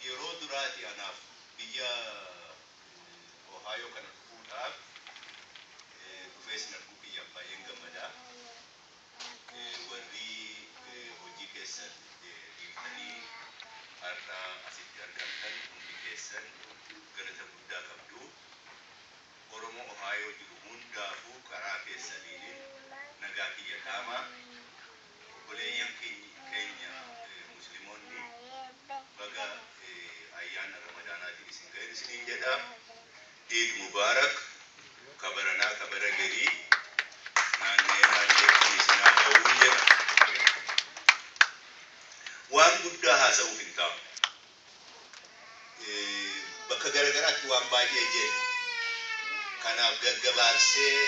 Yeroo duraati anaaf biyya Ohio kana dhufuudhaaf, dhufee isin arguu kiyyaaf baay'een gammada. Warri hojii keessan dhiiftanii har'a asitti argamtan hundi keessan galata guddaa qabdu. Oromoo Ohio jiru hundaafuu karaa keessaniin nagaa kiyya dhaama. Obboleeyyan keenya Musliimonni, baga ayyaana Ramadaanaatiin isin ga'e isiniin jedha. Iid Mubaarak, kabaranaa kabara gerii naanna'ee naanna'eetti isin haa ga'uun jedha. Waan guddaa haasa'uuf hin taa'u. Bakka garagaraatti waan baay'ee jennu. Kanaaf gaggabaabsee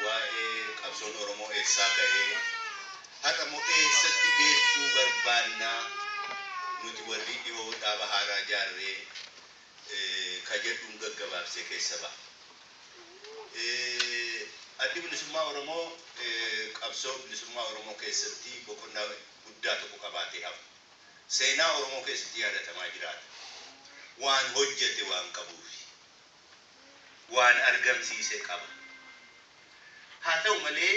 waa'ee qabsoon Oromoo eessaa ka'ee, har'a immoo eessatti geessuu barbaannaa nuti warri dhihoo dhaaba haaraa jaarree ka jedhuun gaggabaabsee keessa ba'a. Addi Bilisummaa Oromoo qabsoo bilisummaa Oromoo keessatti boqonnaa guddaa tokko qabaatee hafa. Seenaa Oromoo keessatti yaadatamaa jiraata. Waan hojjete waan qabuufi. Waan argamsiise qaba. Haa ta'u malee,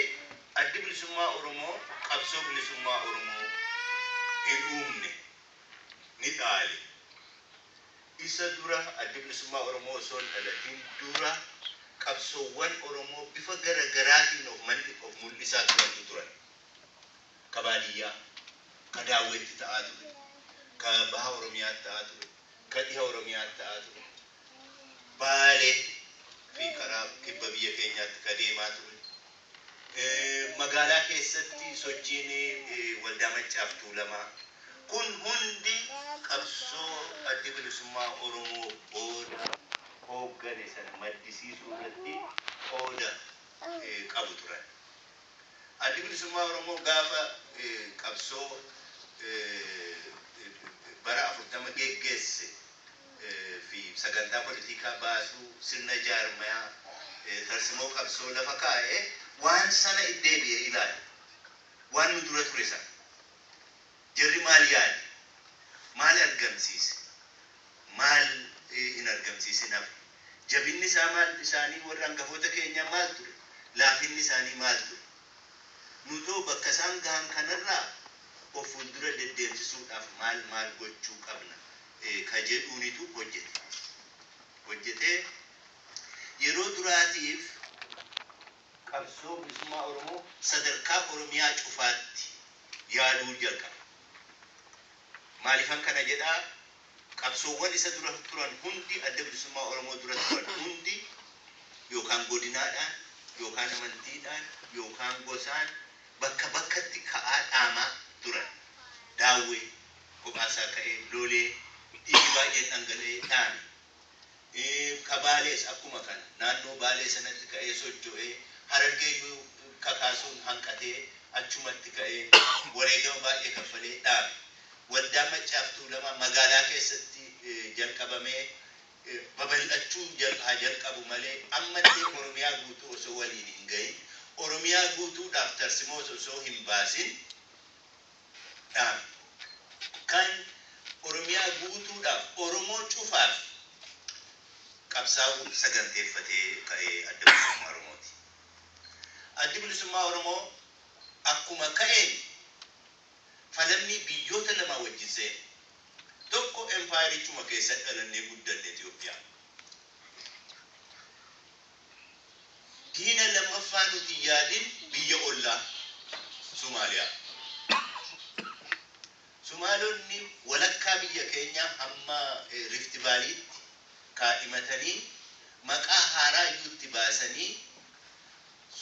Addi Bilisummaa Oromoo qabsoo bilisummaa Oromoo hin uumne, ni dhaale. Isa dura, Addi Bilisummaa Oromoo osoo hin dhalatin dura, qabsoowwan Oromoo bifa garagaraatiin of mul'isaa turantu turan. Ka baadiyyaa, ka Daawweetti ta'aa ture, ka Baha Oromiyaatti ta'aa ture, ka Dhiha Oromiyaatti ta'aa ture, Baalee fi karaa kibba biyya keenyaatti ka deemaa ture. Magaalaa keessatti sochiin Waldaa Maccaaf Tuulamaa kun hundi qabsoo Addi Bilisummaa Oromoo booda hooggane sana maddisiisuu irratti qooda qabu turan. Addi Bilisummaa Oromoo gaafa qabsoo bara 40 geggeesse fi sagantaa politikaa baasuu, sirna jaarmayaa, tarsimoo qabsoo lafa kaa'e, waan sana deebi'ee ilaale. Waan nu dura ture sana. Jarri maal yaade? Maal argamsiise? Maal hin argamsiisin hafe? Jabinni isaa maal, isaanii warra hangafoota keenyaa maal ture? Laafinni isaanii maal ture? Nutoo bakka isaan gahan kanarraa of fuuldura deddeemsisuudhaaf maal maal gochuu qabna ka jedhuunitu hojjete. Hojjetee yeroo duraatiif qabsoo bilisummaa Oromoo sadarkaa Oromiyaa cufaatti yaaduu jalqabe. Maaliifan kana jedhaa? Qabsoowwan isa dura turan hundi, Adda Bilisummaa Oromoo dura turan hundi, yookaan godinaadhaan, yookaan amantiidhaan, yookaan gosaan bakka bakkatti ka'aa dhaamaa turan. Daawwee kophaasaa ka'ee lolee, dhiigi baay'een dhangala'ee dhaame. Ka Baalees akkuma kana naannoo Baalee sanatti ka'ee socho'ee, Harargeeyyuu kakaasuun hanqatee achumatti ka'ee wareegama baay'ee kaffalee dhaame. Waldaan Maccaaf Tuulamaa magaalaa keessatti jalqabamee babal'achuu haa jalqabu malee, ammallee Oromiyaa guutuu osoo waliin hin gahin, Oromiyaa guutuudhaaf tarsimoo osoo hin baasin dhaame. Kan Oromiyaa guutuudhaaf, Oromoo cufaaf qabsaa'uu saganteeffatee ka'ee Adda Bilisummaa Oromooti. Addi Bilisummaa Oromoo akkuma ka'een falammii biyyoota lama wajjin seene. Tokko empaayerichuma keessa dhalannee guddanne, Itoophiyaa. Diina lammaffaa nuti yaadin biyya ollaa, Somaaliyaa. Sumaalonni walakkaa biyya keenyaa hamma Rift Valleytti kaadhimatanii, maqaa haaraa iyyuu itti baasanii,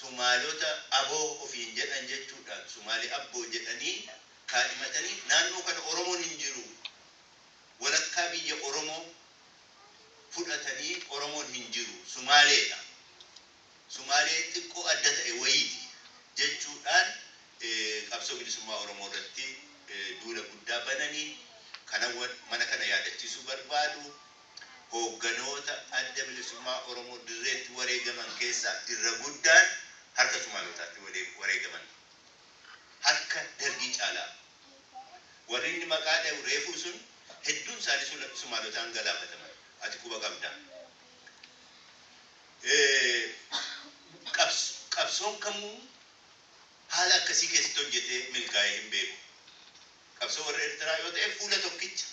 Sumaalota Aboo ofiin jedhan jechuudhaan, Sumaalee Abboo jedhanii kaadhimatanii, naannoo kana Oromoon hin jiru, walakkaa biyya Oromoo fudhatanii, Oromoon hin jiru, Sumaaleedha. Sumaalee xiqqoo adda ta'e wayiiti jechuudhaan qabsoo bilisummaa Oromoo irratti duula guddaa bananii. Kana mana kana yaadachiisuu barbaadu. Hoogganoota Adda Bilisummaa Oromoo dirreetti wareegaman keessaa irra guddaan harka Sumaalotaatti wareegaman. Harka Dargii caalaa. Warri inni maqaa dhahu reefuu sun hedduun isaanii Sumaalotaan galaafataman. Ati quba qabda. Qabsoon kamuu haala akkasii keessatti hojjetee milkaa'ee hin beeku. Qabsoo warra Eertiraa yoo ta'e fuula tokkicha.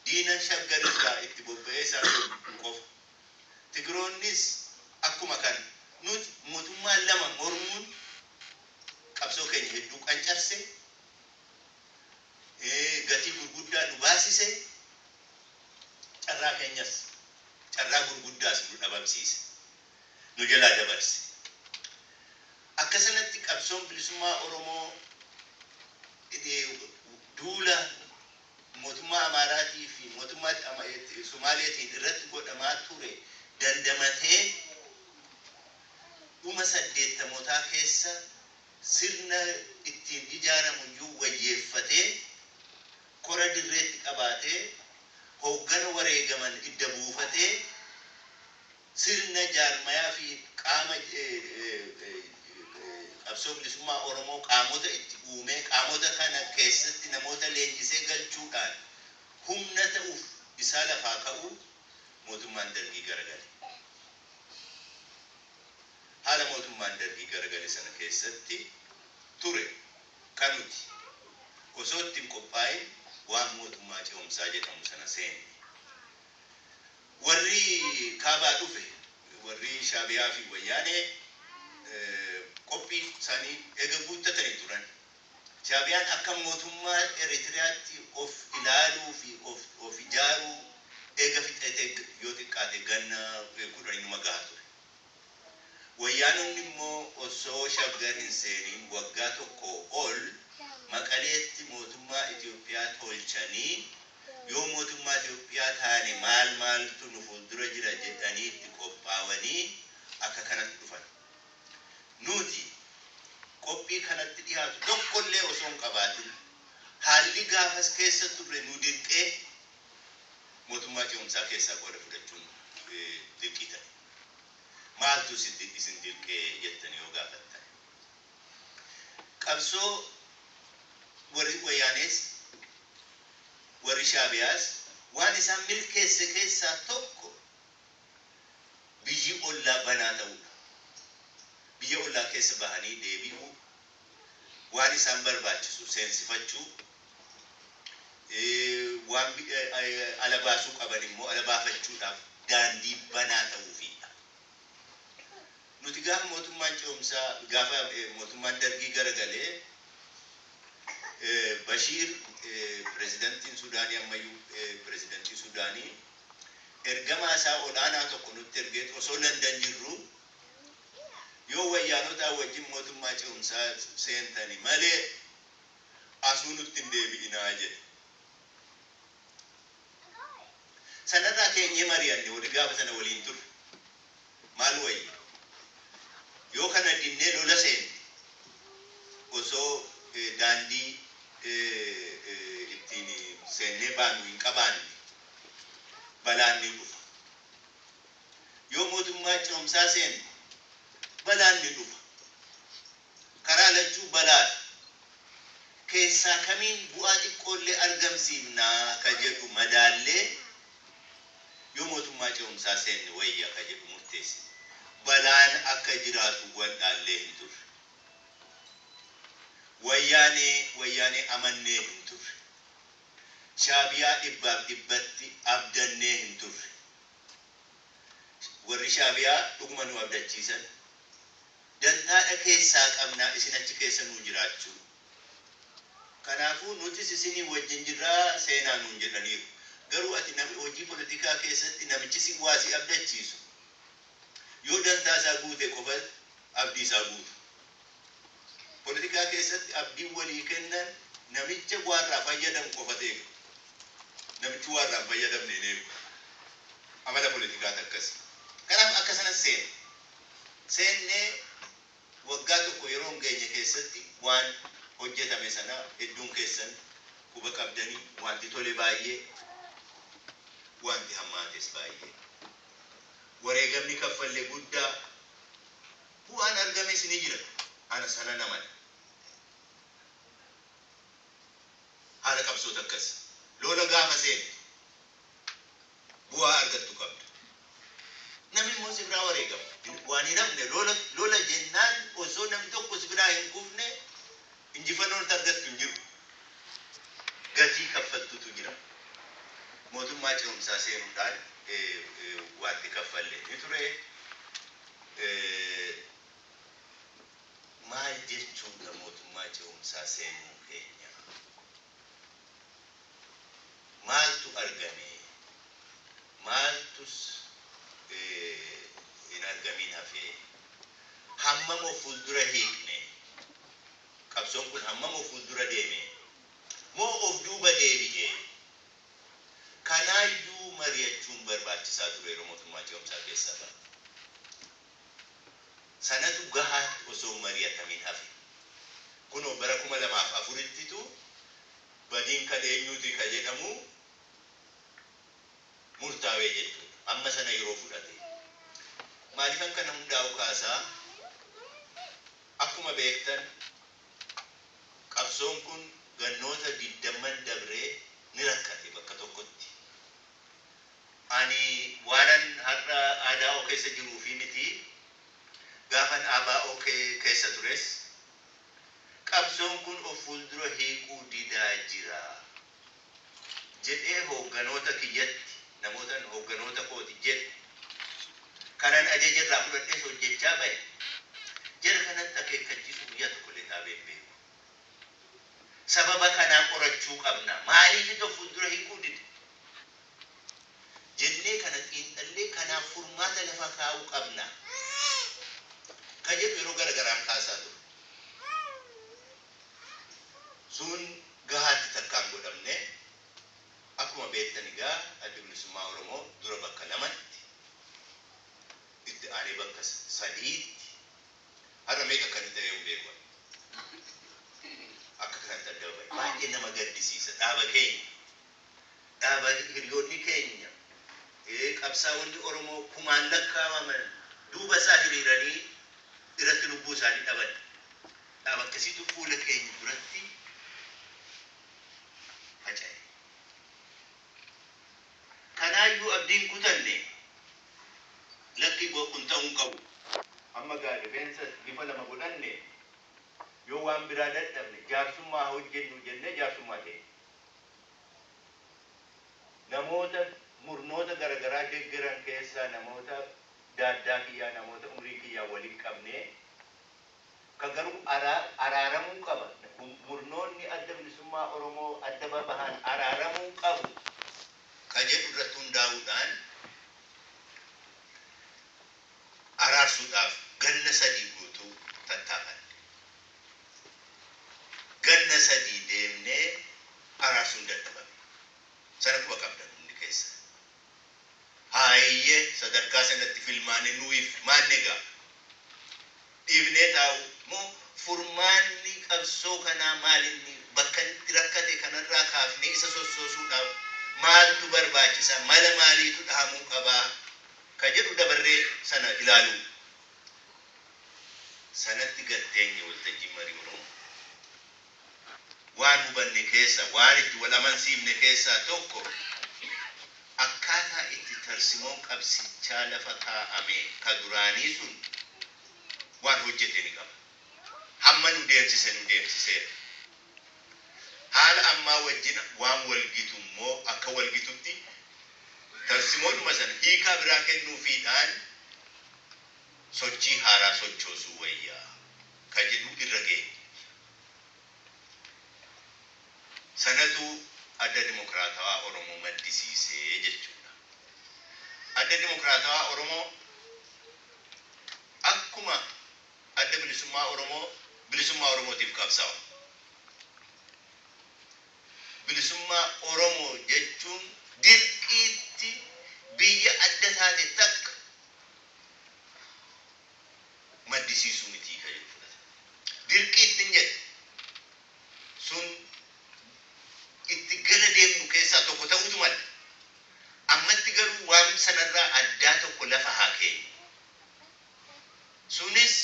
Diina Shaggar irraa itti bobba'ee isaan qofa. Tigiroonnis akkuma kana. Nuti mootummaa lama mormuun qabsoo keenya hedduu qancarse, gatii gurguddaa nu baasise, carraa keenyas carraa gurguddaas nu dhabamsiise, nu jalaa dabarse. Akka sanatti qabsoon bilisummaa Oromoo duula mootummaa Amaaraatii fi mootummaa Somaaleetiin irratti godhamaa ture dandamatee dhuma 80mootaa keessa sirna ittiin ijaaramu iyyuu wayyeeffatee, kora dirreetti qabaatee, hooggana wareegaman idda buufatee, sirna jaarmayaa fi qaama qabsoo bilisummaa Oromoo qaamota itti uumee, qaamota kana keessatti namoota leenjisee galchuudhaan humna ta'uuf isaa lafaa ka'uu mootummaan Dargii garagale. Haala mootummaan Dargii garagale sana keessatti ture kan nuti osoo ittiin qophaa'in waan mootummaa ce'umsaa jedhamu sana seenne. Warri kaabaa dhufe, warri Shaabiyaa fi Wayyaanee, qophii isaanii eega guuttatanii turan. Shaabiyaan akka mootummaa Eritiriyaatti of ilaaluu fi of ijaaruu eega fixatee yoo xiqqaate ganna 10numa gahaa ture. Wayyaanonni immoo osoo Shaggar hin seeniin waggaa tokko ol Maqaleetti mootummaa Itoophiyaa tolchanii, yoo mootummaa Itoophiyaa taane maal maaltu nu fuuldura jira jedhanii itti qophaawanii akka kanatti dhufan. Nuti qophii kanatti dhiyaatu tokkollee osoo hin qabaatin, haalli gaafas keessa turre nu dirqee mootummaa ce'umsaa keessaa qooda fudhachuun dirqii ta'e. Maaltu isin dirqee jettanii yoo gaafattan, qabsoo warri Wayyaanees warri Shaabiyaas waan isaan milkeesse keessaa tokko biyyi ollaa banaa ta'uudha. Biyya ollaa keessa bahanii deebi'uu, waan isaan barbaachisu seensifachuu, waan ala baasuu qaban immoo ala baafachuudhaaf daandii banaa ta'uufiidha. Nuti gaafa mootummaan ce'umsaa, gaafa mootummaan Dargii garagalee, Bashiir, pirezidantiin Sudaanii, ammayyuu pirezidantii Sudaanii, ergamaa isaa olaanaa tokko nutti ergee, osoo Landan jirru, yoo Wayyaanotaa wajjin mootummaa ce'umsaa seentani malee asuu nutti hin deebi'inaa jedhe. Sanarraa keenyee mari'anne. Warri gaafa sana waliin turre, maal wayya? Yoo kana dinnee lola seenne, osoo daandii ittiin seennee baanu hin qabaanne, balaan ni dhufa. Yoo mootummaa ce'umsaa seenne, balaan ni dhufa. Karaa lachuu balaadha. Keessaa kamiin bu'aa xiqqoollee argamsiifnaa ka jedhu madaallee, yoo mootummaa ce'umsaa seenne wayya ka jedhu murteessine. Balaan akka jiraatu waldhaallee hin turre. Wayyaanee amannee hin turre. Shaabiyaa dhibbaaf dhibbatti abdannee hin turre. Warri Shaabiyaa dhuguma nu abdachiisan. Dantaadha keessaa qabnaa isin achi keessa nuu jiraachuu. Kanaafuu nutis isinii wajjin jirraa seenaa nuun jedhaniiru. Garuu ati hojii politikaa keessatti namichi si waa si abdachiisu, yoo dantaa isaa guute qofa abdii isaa guutu. Politikaa keessatti abdiin walii kennan namicha waarraa fayyadamu qofa eega. Namichi waarraa hin fayyadamne hin eegu. Amala politikaati akkasi. Kanaaf akka sanas seenne. Seennee waggaa tokko yeroo hin geenye keessatti waan hojjetame sana hedduun keessan quba qabdanii, wanti tole baay'ee, wanti hammaates baay'ee. Wareegamni kaffalle guddaa, bu'aan argames ni jira. Ana sana namana. qabsoota akkas. Lola gaafa seentu bu'aa argattu qabda. Namni immoo si biraa wareegama. Waan hin hafne lola lola jennaan osoo namni tokko si biraa hin kufne injifannoon argattu hin jiru. Gatii kaffaltutu jira. Mootummaa ce'umsaa seenuudhaan wanti kaffalle ni ture. Maal jechuudha mootummaa ce'umsaa seenuu keenya? Maaltu argame? Maaltus hin argamin hafee? Hammam of fuuldura hiikne? Qabsoon kun hammam of fuuldura deeme? Moo of duuba deebi'e? Kanaayyuu mari'achuun barbaachisaa ture yeroo mootummaa ce'umsaa keessaa ba'a. Sanatu gahaatti osoo mari'atamin hafe. Kunoo bara 2004ttitu badiin kan eenyuuti kan jedhamu murtaawee jechuudha. Amma sana yeroo fudhate. Maaliifan kana hundaa'u kaasaa? Akkuma beektan qabsoon kun gannoota 20n dabree ni rakkate bakka tokkotti. Ani waanan har'a ADO keessa jiruu fi miti, gaafan ABO keessa tures qabsoon kun of fuuldura hiiquu didaa jira jedhee hoogganoota kiyyatti, namootan hoogganoota kooti jedhe kanan ajaja irraa fudhadhees hojjechaa bahe, jara kanatti akeekkachiisu guyyaa tokko illee dhaabee hin beeku. Sababa kanaa qorachuu qabna. Maaliif of fuuldura hiiquu dide? Jennee kana xiinxallee kanaaf furmaata lafa kaa'uu qabna. Kan jedhu yeroo gara garaan kaasaa ture. Sun gahaatti takkaan godhamne. Akkuma beektan egaa Adda Bilisummaa Oromoo dura bakka lamatti, itti aanee bakka sadiitti, har'a meeqa akka inni ta'e hin beeku. Akka kanatti adda bahe. Baay'ee nama gaddisiisa. Dhaaba keenya, dhaaba hiriyoonni keenya, qabsaa'onni Oromoo kumaan lakkaa'aman duuba isaa hiriiranii irratti lubbuu isaanii dhaban. Dhaaba akkasiitu fuula keenya duratti faca'e. Kanaayyuu abdiin kutanne, lakki, kun ta'uu hin qabu. Amma gaa rifeensa bifa lama godhanne, yoo waan biraa dadhabne jaarsummaa hojjennu jennee jaarsummaa ta'e. Namoota murnoota garaagaraa deeggaran keessaa namoota daaddaa kiyyaa, namoota umrii kiyyaa waliin qabnee ka garuu araaramuu qaba. Murnoonni Adda Bilisummaa Oromoo adda babahan araaramuu qabu ka jedhu irratti hundaa'uudhaan araarsuudhaaf ganna 3 guutuu tattaafanne. Ganna 3 deemnee araarsuun dadhabame. Sana quba qabdan hundi keessa. Haayyee, sadarkaa sanatti filmaanni nuyiif maanne egaa? Dhiifnee taa'u moo furmaanni qabsoo kanaa maalinni, bakka itti rakkate kanarraa kaafnee isa sossoosuudhaaf maaltu barbaachisa, mala maaliitu dhahamuu qabaa ka jedhu dabarree sana ilaaluu. Sanatti gatteenye waltajjii marii Oromoo. Waan hubanne keessa, waan itti wal amansiifne keessaa tokko, akkaataa itti tarsimoon qabsichaa lafa kaa'ame ka duraanii sun waan hojjete ni qaba. Hamma nu deemsise nu deemsiseera. Haala ammaa wajjin waan walgitu immoo akka walgitutti tarsimoodhuma sana hiikaa biraa kennuufiidhaan sochii haaraa sochoosuu wayyaa ka jedhu irra geenye. Sanatu Adda Dimokiraatawaa Oromoo maddisiisee jechuudha. Adda Dimokiraatawaa Oromoo akkuma Adda Bilisummaa Oromoo bilisummaa Oromootiif qabsaa'a. Bilisummaa Oromoo jechuun dirqiitti biyya adda taate takka maddisiisuu mitii ka jedhu fudhata. Dirqiitti hin jedhe. Sun itti gara deemnu keessaa tokko ta'utu mala. Ammatti garuu waan sanarraa addaa tokko lafa haa keenyu. Sunis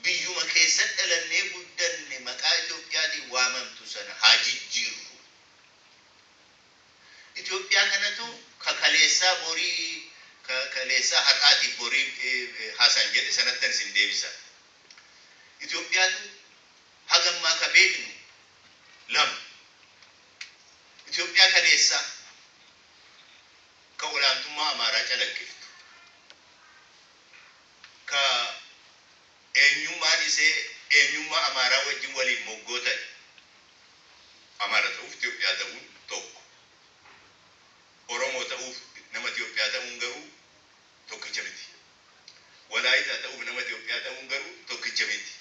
biyyuma keessa dhalannee guddanne maqaa Itoophiyaatiin waamamtu sana haa jijjiirru. Itoophiyaa kanatu ka kaleessaa borii, ka kaleessaa har'aatiif borii Hasan jedhe sanattan isin deebisa. Itoophiyaatu hagammaa ka beeknu lama. Itoophiyaa kaleessaa ka olaantummaa Amaaraa calaqqiftu, ka eenyummaan isee eenyummaa Amaaraa wajjin waliin moggoo ta'e. Amaara ta'uuf Itoophiyaa ta'uun tokko. Oromoo ta'uuf nama Itoophiyaa ta'uun garuu tokkicha miti. Walaayitaa ta'uuf nama Itoophiyaa ta'uun garuu tokkicha miti.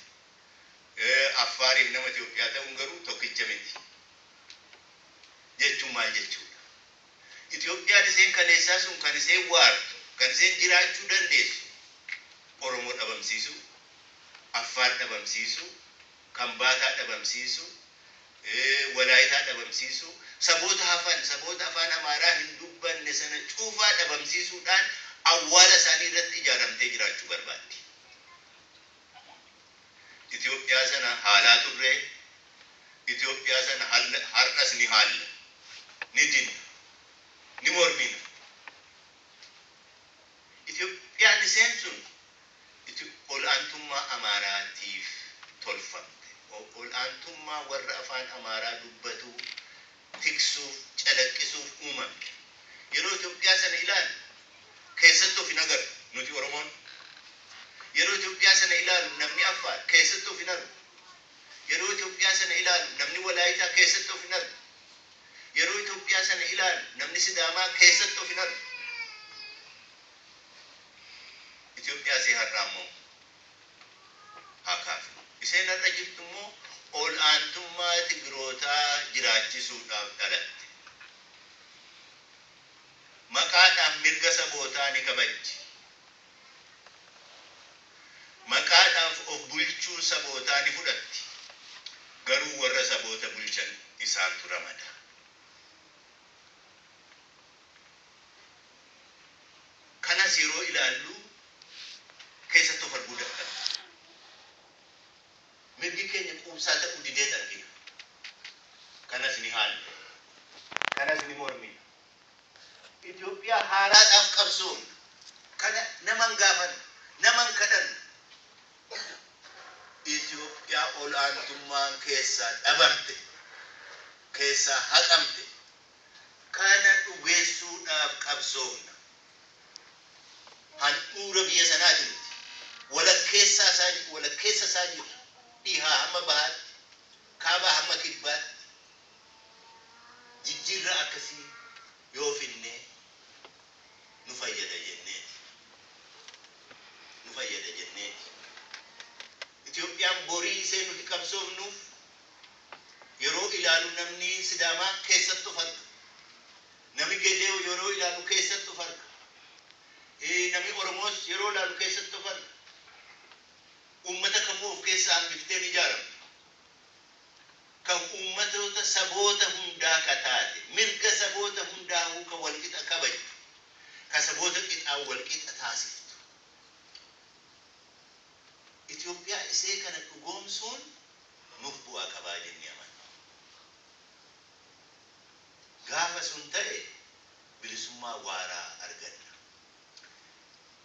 Affaariif nama Itoophiyaa ta'uun garuu tokkicha miti. Jechuun maal jechuudha? Itoophiyaan iseen kaleessaa sun kan iseen waartu, kan iseen jiraachuu dandeessu, Oromoo dhabamsiisuu, Affaar dhabamsiisuu, Kambaataa dhabamsiisuu, Walaayitaa dhabamsiisuu, saboota hafan, saboota afaan Amaaraa hin dubbanne sana cuufaa dhabamsiisuudhaan awwaala isaanii irratti ijaaramtee jiraachuu barbaaddi. Itoophiyaa sana haalaa turre, Itoophiyaa sana har'as ni haalla, ni dinna, ni mormina. Itoophiyaan iseen sun ol'aantummaa Amaaraatiif tolfamte. Ol'aantummaa warra afaan Amaaraa dubbatuu tiksuuf, calaqqisuuf uumamte. Yeroo Itoophiyaa sana ilaalu keessatti of hin agarru nuti Oromoon. Yeroo Itoophiyaa sana ilaalu namni Affaar keessatti of hin argu. Yeroo Itoophiyaa sana ilaalu namni Walaayitaa keessatti of hin argu. Yeroo Itoophiyaa sana ilaalu namni Sidaamaa keessatti of hin argu. Itoophiyaa isee har'aa immoo haa kaafnu. Iseen har'a jirtu immoo ol'aantummaa Tigrootaa jiraachisuudhaaf dhalatte. Maqaadhaaf mirga sabootaa ni kabajji. Maqaadhaaf of bulchuu sabootaa ni fudhatti. Garuu warra saboota bulchan isaantu ramada. Kanas yeroo ilaallu keessatti of arguu dadhabna. Mirgi keenya quubsaa ta'uu dideet argina. Kanas ni haalla. Kanas ni mormina. Itoophiyaa haaraadhaaf qabsoofna. Kana nama hin gaafannu, nama hin kadhannu. Itoophiyaa ol'aantummaan keessaa dhabamte, keessaa haqamte kana dhugeessuudhaaf qabsoofna. Handhuura biyya sanaati nuti. Walakkeessaa isaa, walakkeessa isaa jirra. Dhihaa hamma bahaatti, kaabaa hamma kibbaatti. Jijjiirraa akkasii yoo finne nu fayyada jenneeti. Nu fayyada jenneeti. Itoophiyaan borii isee nuti qabsoofnuuf yeroo ilaalu namni Sidaamaa keessatti of arga. Namni Gede'oo yeroo ilaalu keessatti of arga. Namni Oromoos yeroo ilaalu keessatti of arga. Uummata kamuu of keessaa hambifteen ijaaramtu. Kan uummatoota saboota hundaa ka taate, mirga saboota hundaa'uu ka walqixa kabajju, ka saboota qixaan walqixa taasiftu. Itoophiyaa isee kana dhugoomsuun nuuf bu'aa qabaa jennee amanna. Gaafa sun ta'e bilisummaa waaraa arganna.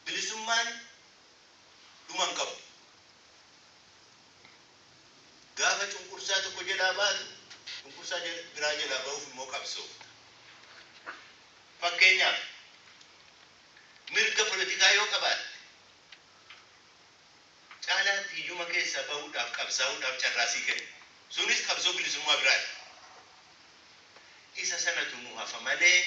Bilisummaan dhuma hin qabu. Gaafa cunqursaa tokko jalaa baatu, cunqursaa biraa jalaa ba'uuf immoo qabsoofta. Fakkeenyaaf, mirga politikaa yoo qabaatte, caalaatti hiyyuma keessaa bahuudhaaf qabsaa'uudhaaf carraa sii kenna. Sunis qabsoo bilisummaa biraati. Isa sanatu nu hafa malee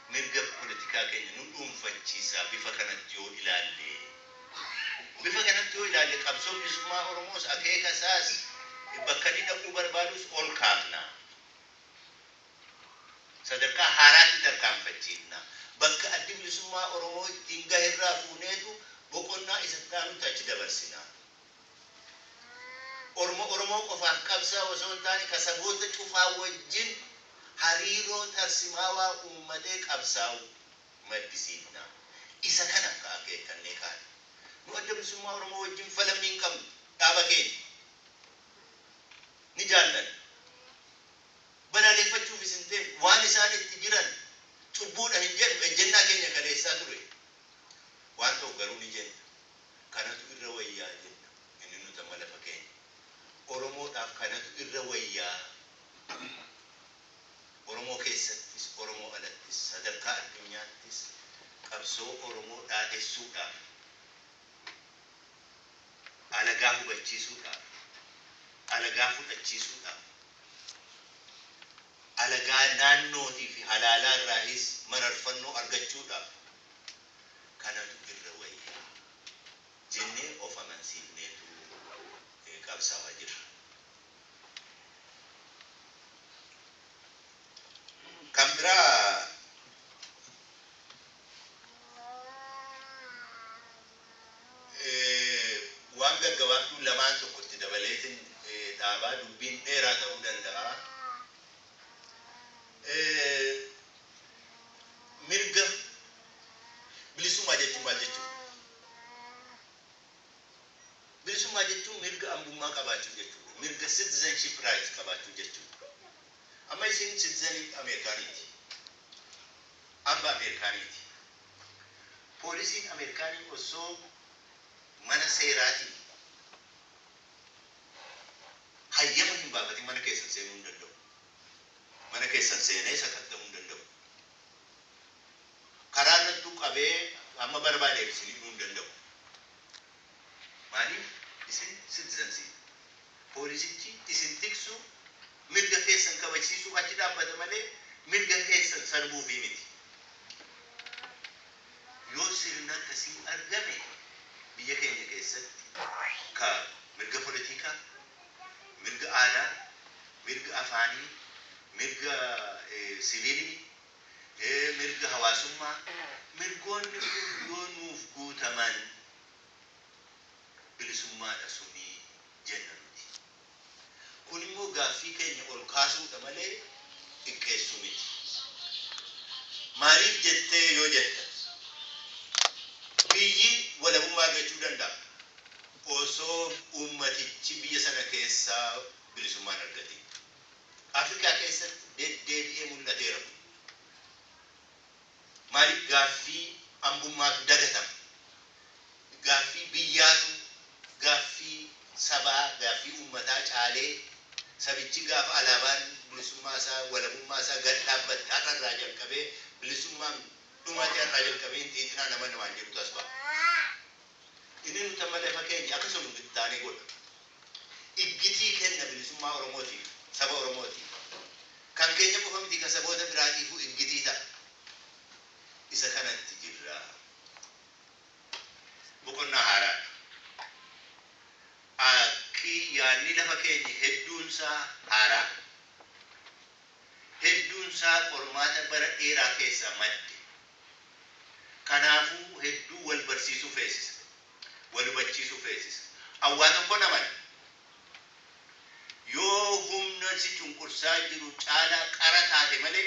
mirga politikaa keenya nu dhuunfachiisa bifa kanatti yoo ilaalle. Bifa kanatti yoo ilaalle qabsoo bilisummaa Oromoos, akeeka isaas, bakka inni dhaquu barbaadus ol kaafna. Sadarkaa haaraatti tarkaanfachiifna. Bakka addi bilisummaa Oromoo ittiin gaherraa fuuneetu boqonnaa isatti aanutti achi dabarsina. Ormo Oromoo qofaaf qabsaa'u osoo hin taane ka saboota cufaa wajjin hariiroo tarsimaawaa uummatee qabsaa'u maddisiifna. Isa kana ka akeekkannee kaane. Nu Adda Bilisummaa Oromoo wajjin falammii hin qabnu. Dhaaba keenya ni jaallanna. Balaaleffachuufis hin ta'e waan isaan itti jiran Cubbuudha hin jedhu, ejjennaa keenya kaleessaa ture. Waan ta'u garuu ni jenna. Kanatu irra wayyaa jenna. Inni nuti amma lafa keenya. Oromoodhaaf kanatu irra wayyaa. Oromoo keessattis, Oromoo alattis, sadarkaa addunyaattis qabsoo Oromoo dhaadhessuudhaaf, alagaa hubachiisuudhaaf, alagaa fudhachiisuudhaaf, alagaa naannootii fi halaalaa irraayis mararfannoo argachuudhaaf kanatu irra wayyaa jennee of amansiifneetu qabsaa'aa jirra. Kan biraa waan gaggabaabduu lamaan tokkotti dabaleetiin dhaabaa, dubbiin dheeraa ta'uu danda'a. Mirga bilisummaa jechuun maal jechuudha? Bilisummaa jechuun mirga ambummaa qabaachuu jechuudha. Mirga citizenship rights qabaachuu jechuudha. Amma isin citizenii Ameerikaaniiti. Amba Ameerikaaniiti. Poolisiin Ameerikaanii osoo mana seeraatiin hayyama hin baafatin mana keessan seenuu hin danda'u. Mana keessan seenee sakatta'uu hin danda'u. Karaa irrattuu qabee amma barbaadeef isin hidhuu hin danda'u. Maaliif? Isin citizensii. Poolisichi isin tiksu, mirga keessan kabajsiisuu achi dhaabbata malee mirga keessan sarbuufii miti. Yoo sirna akkasii argame biyya keenya keessatti ka mirga politikaa, mirga aadaa, mirga afaanii, mirga siviilii, mirga hawaasummaa, mirgoonni kun yoo nuuf guutaman bilisummaadha sunii jenna nuti. Kun immoo gaaffii keenya ol kaasuudha malee xiqqeessuu miti. Maaliif jettee yoo jetta, biyyi walabummaa argachuu danda'a osoo uummatichi biyya sana keessaa bilisummaan argatin. Afrikaa keessatti deddeebi'ee mul'ateera. Maaliif? Gaaffii ambummaatu dagatama? Gaaffii biyyaatu gaaffii sabaa, gaaffii uummataa caalee, sabichi gaafa alaabaan bilisummaa isaa, walabummaa isaa gad dhaabbatte, har'a irraa jalqabee bilisummaan dhumaati, har'aa jalqabee hin xiixinaa nama namaan jedhutu as ba'a. Inni nuti amma lafa keenya akkasuma taanee godha. Iggitii kenna bilisummaa Oromootiif, saba Oromootiif. Kan keenya qofa miti, kan saboota biraatiifuu iggitii ta'a. Isa kanatti jirra. Boqonnaa haaraadha. Akki yaadni lafa keenya hedduunsaa haaraa. Hedduunsaa qormaata bara dheeraa keessaa madde. Kanaafuu hedduu wal barsiisuu feesisa. Wal hubachiisuu feesisa. Awwaa tokko naman. Yoo humna si cunqursaa jiru caalaa qara taate malee